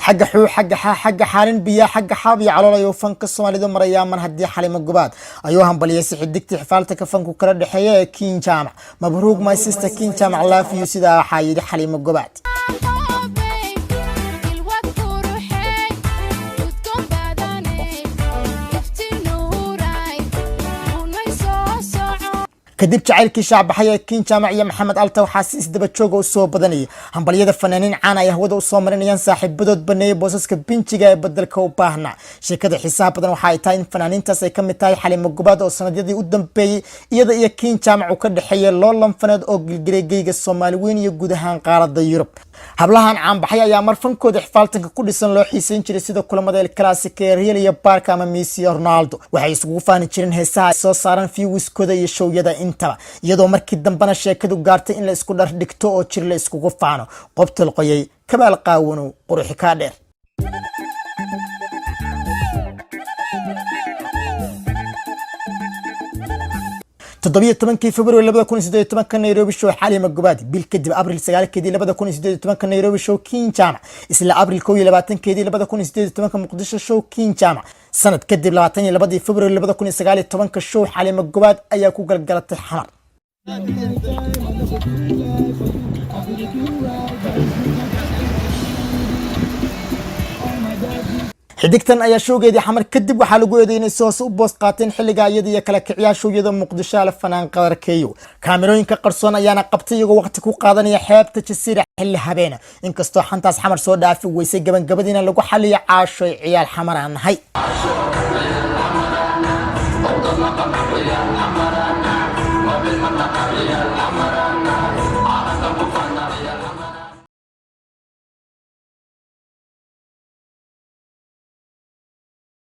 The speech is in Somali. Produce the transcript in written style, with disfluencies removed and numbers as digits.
Xagga xuu, xagga xaa, xagga xaalin biya, xagga xaab iyo calool ayuu fanka Soomaalidu marayaa. Mar haddii Xalimo Gobaad ayuu hambaliyay xidigtii xifaalta fanku kala dhexeeya ee Kiin Jaamac. "Mabruuk, my sister Kiin Jaamac, love you," sidaa waxaa yidhi Xalimo Gobaad. Ilwad quruxey, udgoon badaney, iftiin nuuray, unay soo soco. Kadib jacaylkii shaacbaxay ee Kiin Jaamac iyo Maxamed Alta, waxaa si isdaba jooga u soo badanayay hambalyada fanaaniin caan ay hawada usoo marinayaan saaxiibadood baneeyay boosaska binjiga ee bedelka u baahnaa. Sheekada xiisaha badan waxa ay tahay in fanaaniintaas ay ka mid tahay Xalimo Gobaad, oo sanadyadii u dambeeyey iyada iyo Kiin Jaamac uu ka dhexeeyay loolan faneed oo gilgilay geyga Soomaali weyn iyo guud ahaan qaarada Yurub. Hablahan caanbaxay ayaa mar fankooda xifaaltanka ku dhisan loo xiisayn jiray sida kulamada El Clasico ee Real iyo Barca ama Messi iyo Ronaldo. Waxay isugu faani jireen heesaha ay soo saaran, views-kooda iyo show-yada intaba, iyadoo markii dambena sheekadu gaartay in la isku dhar dhigto oo jir la iskugu faano. Qobtal qoyay, kabaal qaawanow, quruxi kaa dheer. 17-kii February 2018-ka, Nairobi show, Xalima Gobaad. Bil kadib, Abril 9-keedii 2018-ka, Nairobi show, Kiin Jaamac. Isla Abril 21-keedii 2018-ka, Muqdisho show, Kiin Jaamac. Sanad kadib, 22-dii February 2019-ka, show Xalima Gobaad ayaa ku galgalatay Xamar. Xidigtan ayaa show-geedii Xamar kadib waxaa lagu eedeeyay inay si hoose u boos qaateen xilligaa iyada iyo kala kiciyaa show-yada Muqdisho ale fanaan Qadarkeeyo. Kaamirooyinka qarsoon ayaana qabtay iyagoo waqti ku qaadanaya xeebta Jasiira xilli habeena, inkastoo xantaas Xamar soo dhaafi weysay, gabangabadiina lagu xaliyo "Caashoy, ciyaal Xamar aan nahay".